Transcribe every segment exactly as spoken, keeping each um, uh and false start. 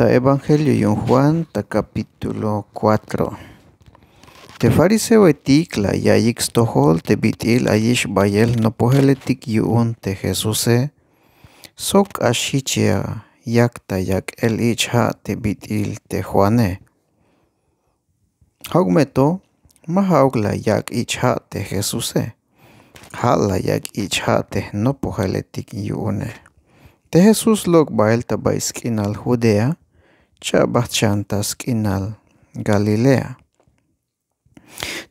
Ta evangelio yu'un juan ta kapítulo kuatro. Te fariseoetik la ya'iyik stojol te bit'il ayix bayel jnopojeletik yu'un te jesuse, sok k'ax jich ya yak ta yak'el ich'ja' te bit'il te juane. Ja'uk me to ma ja'uk la yak' ich'ja' te jesuse, ja' la yak' ich'ja' te jnopojeletik yu'une. Te jesús lok' bael ta bay sk'inal judea, ch'a'bajt xan ta sk'inal galilea.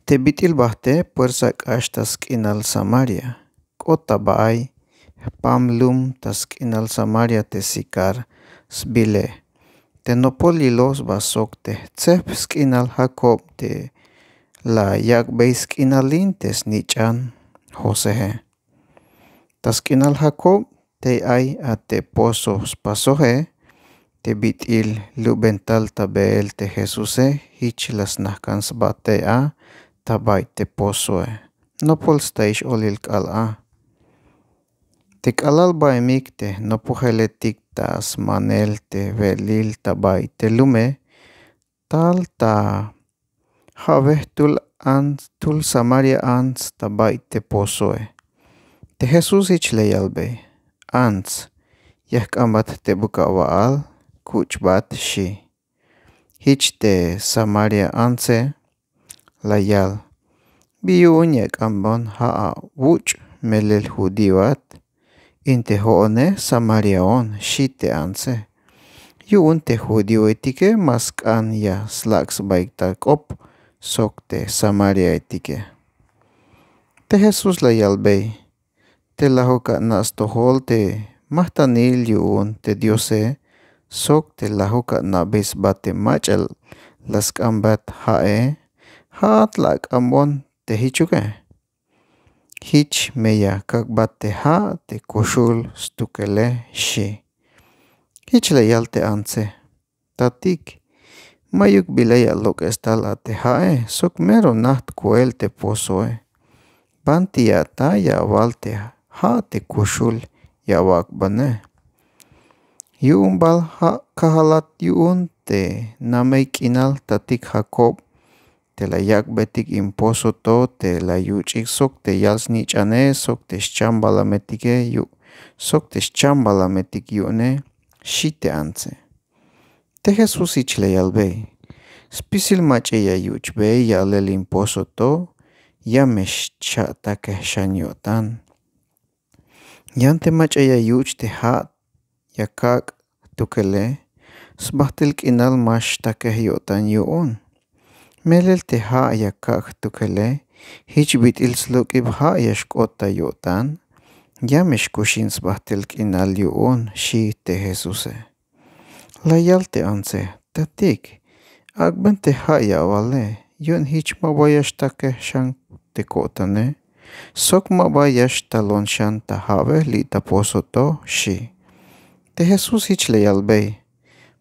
Te bit'il bajte puersa k'ax ta sk'inal samaria. K'ot ta ba'ay jpam lum ta sk'inal samaria te sikar sbile. Te nopol yiloj sba sok te jtsejp sk'inal jakob te la yak'bey sk'inalin te snich'an joseje. Ta sk'inal jakob tey ay a te pozo spasoje. Te bit'il luben tal ta beel te jesuse jich la snajkan sba tey a ta bay te pozoe. Nopol sta ix olil k'aal a. Te k'alal baemik te jnopojeletik ta smanel te we'lil ta bay te lume, tal ta ja'wej jtul ants jtul samaria ants ta bay te pozoe. Te jesús jich la yalbey, ants, ya jk'ambat jtebuk awa'al, kuch'bat xi'. Jich te samaria antse la yal, bi yu'un ya k'ambon ja' awuch' melel judioat? In te jo'one samariaon, xi' te antse. Yu'un te judioetike ma sk'an ya slak' sbaik ta k'op sok te samariaetike. Te jesús la yalbey, te lajuk ana' stojol te majtanil yu'un te diose, sok te lajuk ana'bey sba te mach'a la sk'ambat ja'e, ja'at la ak'ambon te jichuke. Jich me ya kak'bat te ja' te kuxul stukele, xi'. Jich la yal te antse, tatik, mayuk bila ya lok'es tal a te ja'e, sok mero najt ku'el te pozoe. Banti ya ata ya awal te ja' te kuxul ya awak'bone? Yu'un bal ja' kajalat yu'un te namey k'inal tatik jakob, te la yak'betik in pozo to, te la yuch'ik sok te yal snich'ane, sok te xchambalametike yu' sok te xchambalametik yu'une, xi' te antse. Te jesús jich la yalbey, spisil mach'a ya yuch'bey ya'lel in pozo to, ya me xcha'takej xan yo'tan. Yan te mach'a ya yuch' te ja' ya kak' jtukele, sbajt'el k'inal ma xtakej yo'tan yu'un. Melel te ja' ya kak' jtukele, jich bit'il slok'ib ja' ya xk'ot ta yo'tan, ya me xkuxin sbajt'el k'inal yu'un, xi' te jesuse. La yal te antse, tatik, ak'ben te ja' ya awale, yu'un jich ma ba ya xtakej xan te ko'tane, sok ma ba ya xtalon xan ta ja'wej li' ta pozo to, xi'. Te jesús jich la yalbey,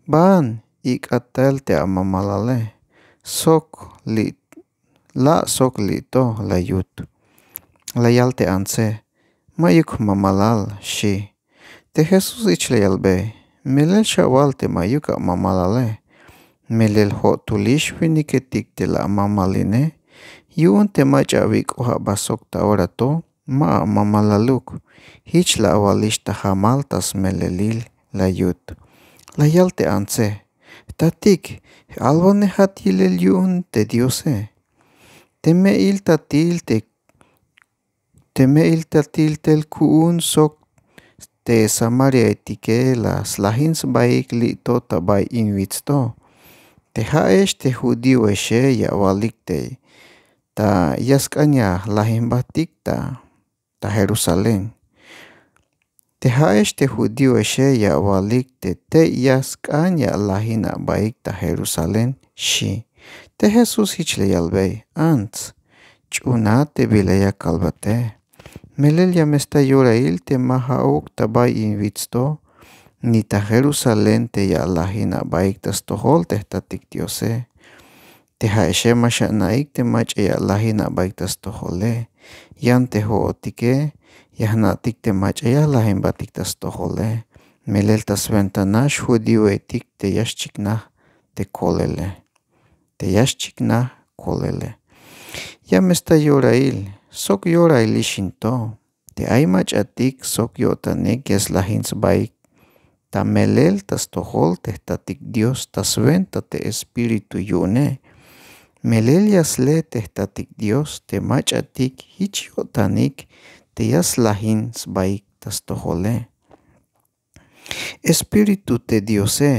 baan ik'at tel te amamalale, sok li' la' sok li' to la yut. La yal te antse, mayuk jmamalal, xi'. Te jesús jich la yalbey, melel xawal te mayuk amamalale. Melel jo'tulix winiketik te la amamaline, yu'un te mach'a awik'oj aba sok ta ora to ma amamalaluk. Jich la awalix ta jamal ta smelelil, la yut. La yal te antse, tatik, alwanejat yilel yu'un te diose. Teme iltatil te teme iltatil tel ku'un sok te samariaetike la slajin sbaik li' to ta bay in wits to. Te ja'ex te judioexe ya awalik te ta ya sk'an ya lajinbatik ta ta jerusalén. Te ja'ex te judioexe ya awalik te tey ya sk'an ya alajin abaik ta jerusalén, xi'. Te jesús jich la yalbey, ants, ch'una te bila ya kalbate. Melel ya me sta yorail te ma ja'uk ta bay in wits to, ni ta jerusalén te ya alajin abaik ta stojol te jtatik diose. Te ja'exe ma xana'ik te mach'a ya alajin abaik ta stojole. Yan te jo'otike ya jna'tik te mach'a ya alajinbatik ta stojole. Melel ta swenta nax judioetik te ya xchiknaj te kolele. Te ya xchiknaj kolele. Ya me sta yorail, sok yorailix in to. Te ay mach'atik sok yo'tanik ya slajin sbaik ta melel ta stojol te jtatik Dios ta swenta te Espíritu yu'une. Melel ya sle te jtatik Dios te mach'atik jich yo'tanik te ya slajin sbaik ta stojole. Espíritu te Diose,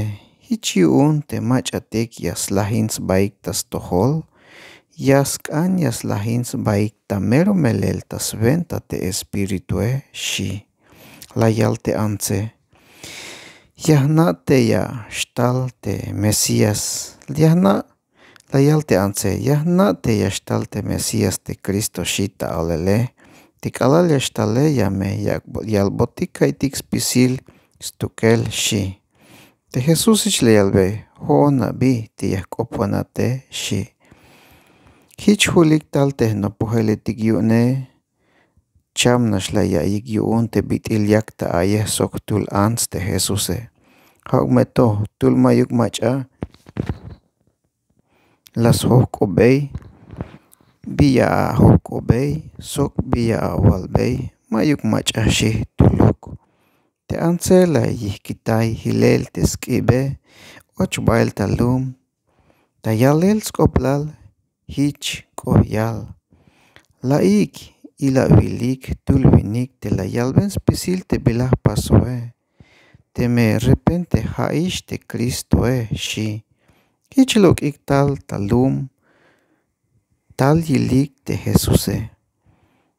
jich yu'un te mach'atik ya slajin sbaik ta stojol, ya sk'an ya slajin sbaik ta mero melel ta swenta te Espiritue, xi'. La yal te antse: Ya jna' te ya xtal te Mesías, ya jna', la yal te antse: Ya jna' te ya xtal te Mesías te Cristo, xi' ta alele. Te k'alal ya xtale ya me yalbotik ka'iytik spisil stukel, xi'. Te Jesús jich la yalbe: Jo'on abi te ya jk'opon a te, xi'. Jich julik tal te jnopojeletik yu'une, cham nax la ya'iyik yu'un te bit'il yak ta a'yej sok jtul ants te Jesuse. Ja'uk me to, jtul ma'yuk mach'a la sjojk'obey, bi ya ajojk'obey sok bi ya awalbey, ma'yuk mach'a, xi' jtuluk. Te antse la yijkitay jilel te sk'ibe och bael ta lum, ta yalel sk'oplal jich k'o yal: La'ik, ilawilik jtul winik te la yalben spisil te bila jpasoe. Teme repente ja'ix te Cristoe, xi'. Jich lok'ik tal ta lum, tal yilik te Jesuse.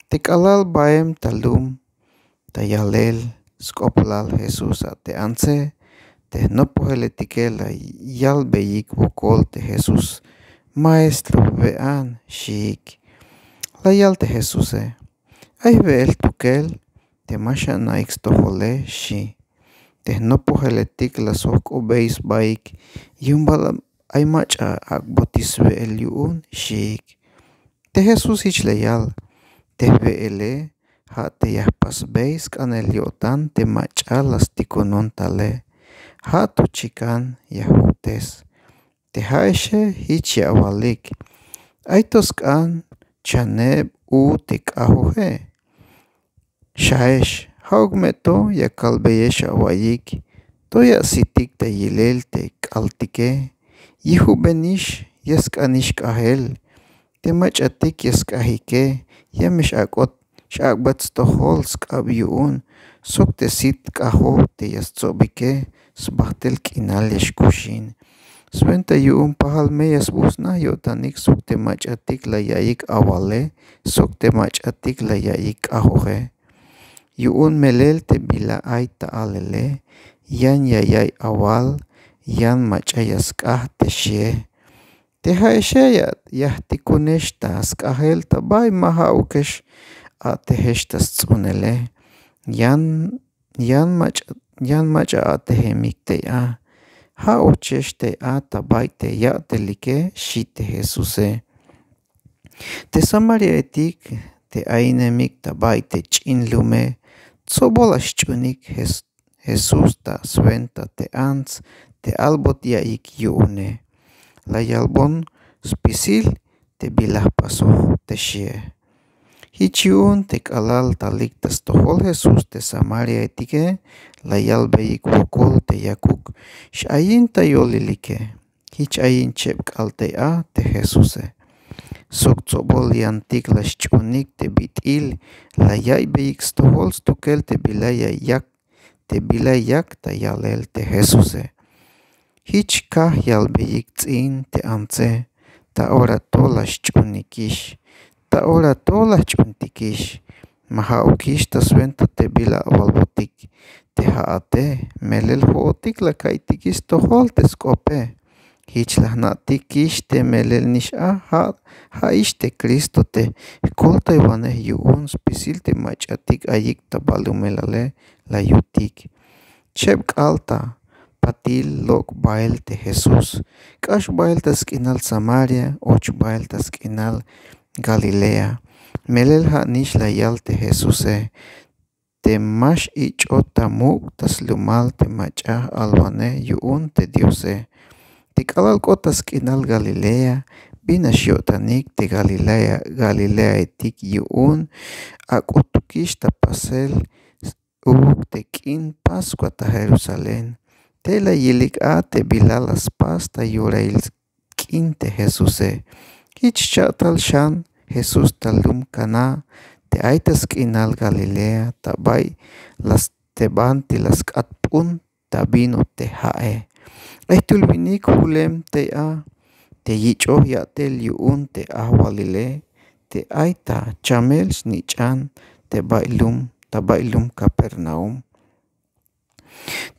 Te k'alal baem ta lum, ta yalel sk'oplal Jesús a te antse, te jnopojeletike la yalbeyik wokol te Jesús: Maestro, we'an, xiik. La yal te Jesuse: Ay jwe'el jtukel te ma xana'ik stojole, xi'. Te jnopojeletik la sjojk'obey sbaik: Yu'un bal ay mach'a ak'botik swe'el yu'un, xiik. Te Jesús jich la yal: Te jwe'ele ja' te ya jpasbey sk'anel yo'tan te mach'a la stikonon tale. Ja' to chikan ya jo'tes. Te ja'exe jich ya awalik: Ay to sk'an chaneb u te k'ajoje. Xaex, ja'uk me to ya kalbeyex awa'yik, to ya asitik ta yilel te k'altike. Yijubenix, ya sk'anix k'ajel. Te mach'atik ya sk'ajike, ya me x-ak'ot, x-ak'bat stojol sk'ab yu'un sok te sit k'ajoj te ya stsobike, sbajtel k'inal ya xkuxin. Swenta yu'un pajal me ya sbujsnaj yo'tanik sok te mach'atik la ya'iyik awale sok te mach'atik la ya'iyik k'ajoje. Yu'un melel te bila ay ta alele, yan ya ya'iy awal, yan mach'a ya sk'aj te xie. Te ja'exe ya jtikonex ta sk'ajel ta bay ma ja'ukex a'tejex ta sts'unele. Yan, yan mach'a, yan mach'a a'tejemik tey a. Ja' ochex tey a ta bay te ya'telike, xi' te Jesuse. Te samariaetik, te ayinemik ta bay te ch'in lume, tsobol la xch'uunik Jesús ta swenta te ants te albot ya'iyik yu'une. La yalbon spisil te bila jpasoj te xie. Jich yu'un te k'alal talik ta stojol Jesús te samariaetike, la yalbeyik wokol te yakuk x-ayin ta yolilike. Jich ayin cheb k'aal tey a te Jesuse. Sok tsobol yantik la xch'uunik te bit'il la yaiybeyik stojol stukel te bila ya yak, te bila yak ta yalel te Jesuse. Jich kaj yalbeyik ts'in te antse: Ta ora to la xch'uunikix, ta ora to la jch'uuntikix. Ma ja'ukix ta swenta te bila awalbotik te ja'ate, melel jo'otik la ka'iytikix stojol te sk'ope. Jich la jna'tikix te melel nix a, ja', ja'ix te Cristo te jkoltaywanej yu'un spisil te mach'atik ayik ta balumelale, la yutik. Cheb k'aal ta patil lok' bael te Jesús, k'ax bael ta sk'inal Samaria och bael ta sk'inal Galilea. Melel ja' nix la yal te Jesuse: te ma x'ich'ot ta muk' ta slumal te mach'a alwanej yu'un te Diose. Te k'alal k'ot ta sk'inal Galilea, bin nax yo'tanik te Galilea, Galileaetik yu'un ak'utukix ta pasel uuk te k'in Pascua ta Jerusalén. Te la yilik a te bila la spas ta yorail k'in te Jesuse. Jich cha'tal xan Jesús ta lum Caná te ay ta sk'inal Galilea, ta bay la s- te banti la sk'atp'un ta vino te ja'e. Ay jtul winik julem tey a te yich'oj ya'tel yu'un te ajwalile te ay ta chamel snich'an te bay lum, ta bay lum Capernaum.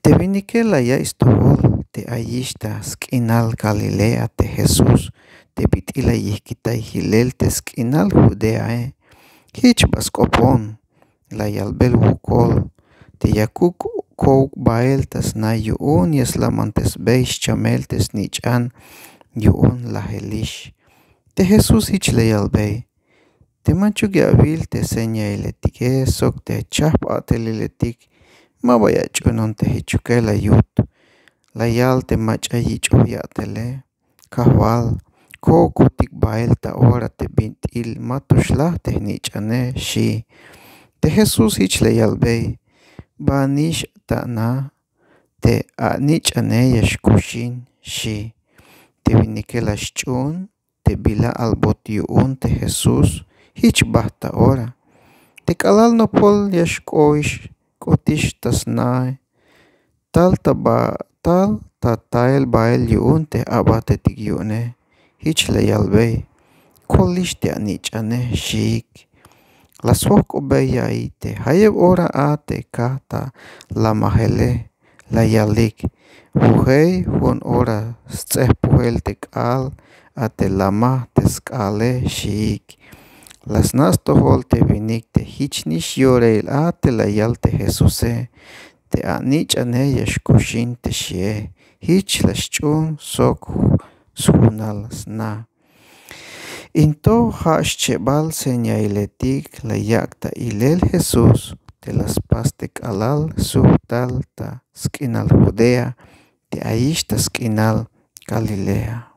Te winike la yaiy stojol te ayix ta sk'inal Galilea te Jesús te bit'il la yijkitay jilel te sk'inal Judeae. Jich ba sk'opon, la yalbel wokol te yakuk kowuk bael ta sna yu'un ya slamantesbey xchamel te snich'an yu'un lajelix. Te Jesús jich la yalbey: Te manchuk ya awil te señailetike sok te chajp a'teliletik, ma ba ya ach'uunon te jichuke la yut. La yal te mach'a yich'oj ya'tele: Kajwal, ko'okotik bael ta ora te bit'il ma to xlaj te jnich'ane, xi'. Te Jesús jich la yalbey: Banix ta ana, te anich'ane ya xkuxin, xi'. Te winike la xch'uun te bila albot yu'un te Jesús jich bajt ta ora. Te k'alal nopol ya xk'oix k'otix ta snae, tal ta ba tal ta tael bael yu'un te abatetik yu'une. Jich la yalbey: Kolix te anich'ane, xiik. La sjojk'obey ya'iy te jayeb ora a te kaj ta lamajele la yalik: Wujey jun ora sts'ejpojel te k'aal a te lamaj te sk'aale, xiik. La sna' stojol te winik te jich nix yorail a te la yal te Jesuse: Te anich'ane ya xkuxin, te xie. Jich la xch'uun sok sjunal sna. In to ja' schebal señailetik la yak' ta ilel Jesús te la spas te k'alal sujt tal ta sk'inal Judea te ayix ta sk'inal Galilea.